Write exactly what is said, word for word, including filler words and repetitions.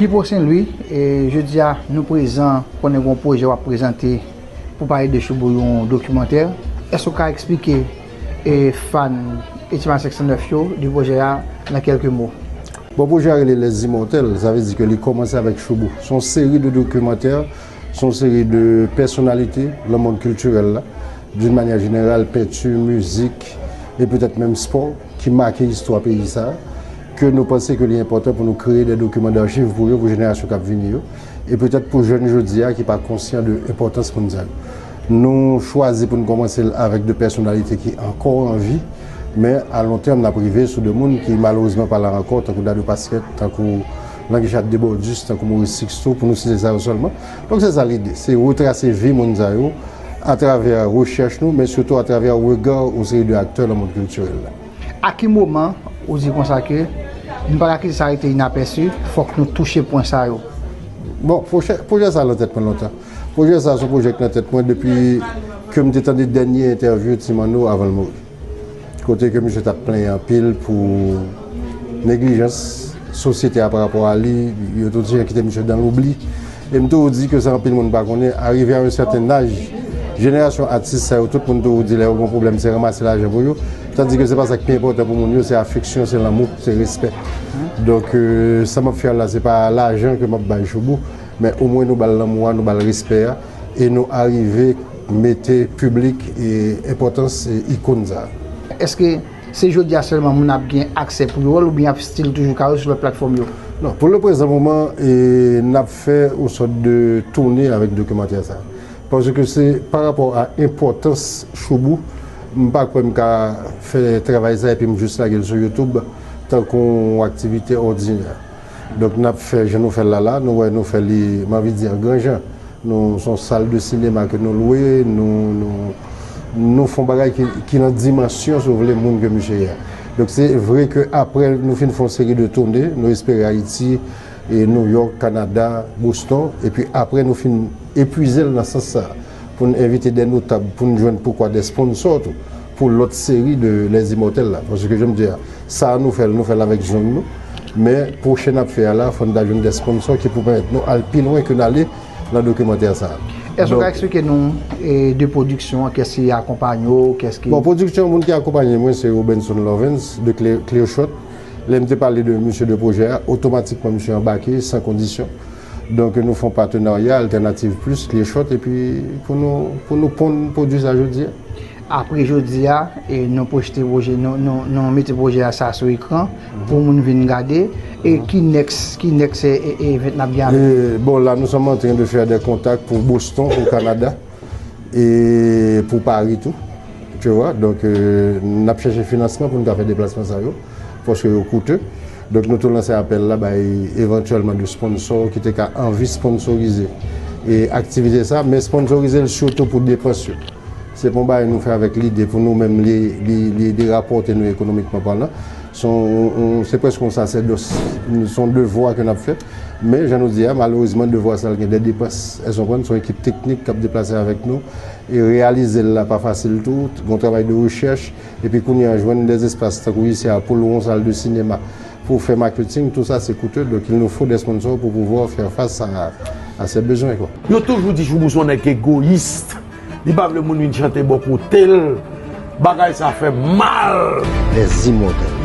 Pipo Sen Lwi, e jodi a nou prezan, konnen gen yon pwojè w ap prezante pou pale de Shoubou, yon dokimantè. Èske w ka eksplike e fan Etima senk san nèf yo de pwojè a nan kèlke mo? Bon, pwojè a rele Les Immortels, sa vle di ke li kòmanse avèk Shoubou. Se yon seri de dokimantè, se yon seri de pèsonalite nan mond kiltirèl la, d'une manière générale, penti, mizik e petèt menm spò ki make istwa peyi sa a, ke nou panse ke li enpòtan pou nou kreye de dokiman dachiv pou yo, pou jenerasyon k ap vini yo, e petèt pou jèn jodi a ki pa konsyan de enpòtans moun sa yo. Nou chwazi pou n kòmanse l avèk de pèsonalite ki ankò an vi, men a lon tèm n ap rive sou de moun ki malerezman pa la ankò, tankou Dadou Pasquet, tankou Languichat Desbordes, tankou Maurice Sixto, pou nou site sa yo sèlman. Donk se sa lide, se retrase vi moun sa yo atravè rechèch nou, men sitou atravè rega yon seri de aktè nan mond kiltirèl la. A ki moman ou di konsa ke nou pa ka kite sa rete inapèsi, fòk nou touche pwen sa yo? Bon, pwojè, pwojè sa nan tèt mwen lontan. Pwojè sa se yon pwojè ki nan tèt mwen depi ke m te tande dènye entèvyou Ti Manno avan l mouri. Kote ke misye t ap plenyen anpil pou neglijans sosyete a pa rapò a li, yo te di jan kite misye dan loubli. E m toujou di ke sa anpil moun pa konnen, arrivé à un certain âge, jenerasyon atis sa yo, tout moun toujou di lè yo gen pwoblèm, se ranmase lajan pou yo. Tandi ke se pa sa k pi enpòtan pou moun yo, se afeksyon, se lanmou, se respè. Donk, euh, sa m ap fè la, se pa lajan ke m ap bay Shoubou, men omwen nou ba l lanmou a, nou ba l respè a, e nou arive mete piblik e enpòtans e ikòn sa a. Èske se jodi a sèlman moun ap gen aksè pou yo wè l oubyen y ap still toujou ka wè l sou lòt platfòm yo? Non, pou le prezan moman, e, n ap fè yon sòt de toune avèk dokimantè sa. Paske se pa rapò a enpòtans Shoubou, m pa kwè m ka fè travay sa epi m jis lage l sou YouTube tankou yon aktivite òdinè. Donk n ap fè jan nou fè l la la, nou wè nou fè li, m anvi di an gran jan. Nou, se yon sal de sinema ke nou lwe, nou, nou, nou fè yon bagay ki, ki nan dimansyon, si w vle, moun ke misye ye a. Donk se vre ke apre nou fin fè yon seri de toune, nou espere Ayiti, e New York, Kanada, Boston, epi apre nou fin epuize l nan sans sa, pou n envite de notab, pou n jwenn poukwa de sponsò tou, pou lòt seri de Les Immortels la. Paske jan m di a, sa a nou fè l, nou fè l avèk zong nou, men pwochen n ap fè a la, fò n ta jwenn de sponsò ki pou pèmèt nou al pi lwen ke n ale nan dokimantè sa a. Èske w ka eksplike nou, e, de pwodiksyon an, kiyès ki akonpaye w, kiyès ki... Bon, pwodiksyon, moun ki akonpaye mwen se Robenson Lovens de Clear, Clear Shot. Lè m te pale de misye de pwojè a, otomatikman misye anbake san kondisyon. Donk nou fè yon patenarya, Alternative Plus, Clear Shot, epi pou nou, pou nou ponn pwodui sa jodi a. Apre jodi a, e, nou pwojte pwojè, nou, nou, nou mete pwojè a sa sou ekran pou moun vin gade. E ki next, ki next e, e, event n ap gen avèk? E, bon, la nous sommes en train de faire des contacts pour Boston, au Canada, et pour Paris tout. Tu vois, donk, euh, n ap chèche finansman pou n ka fè deplasman sa yo, paske yo koute. Donk nou tou lanse apèl la bay evantyèlman de sponsò ki te ka anvi sponsorize e aktivite sa, men sponsorize l sitou pou depans yo. Se pa yon bagay nou fè avèk lide pou nou menm li, li, li, li rapòte nou ekonomikman palan. Se yon, yon, se prèske yon sasèdos, se yon devwa ke n ap fè. Men jan nou di a, malerezman devwa sa l gen de depans. Èske w konprann? Se yon ekip teknik k ap deplase avèk nou e reyalize l la pa fasil tou. Gen yon travay de rechèch. Epi kounye a jwenn de espas tankou isi a pou lwe yon sal de sinema, pou fè marketing, tout sa se koute. Donk il nous faut des sponsors pour pouvoir faire face à, à ces besoins, quoi. Yo toujou di Shoubou se yon nèg egoyis. Li pa vle moun vin chante bò kote l. Bagay sa fè m mal. Les Immortels.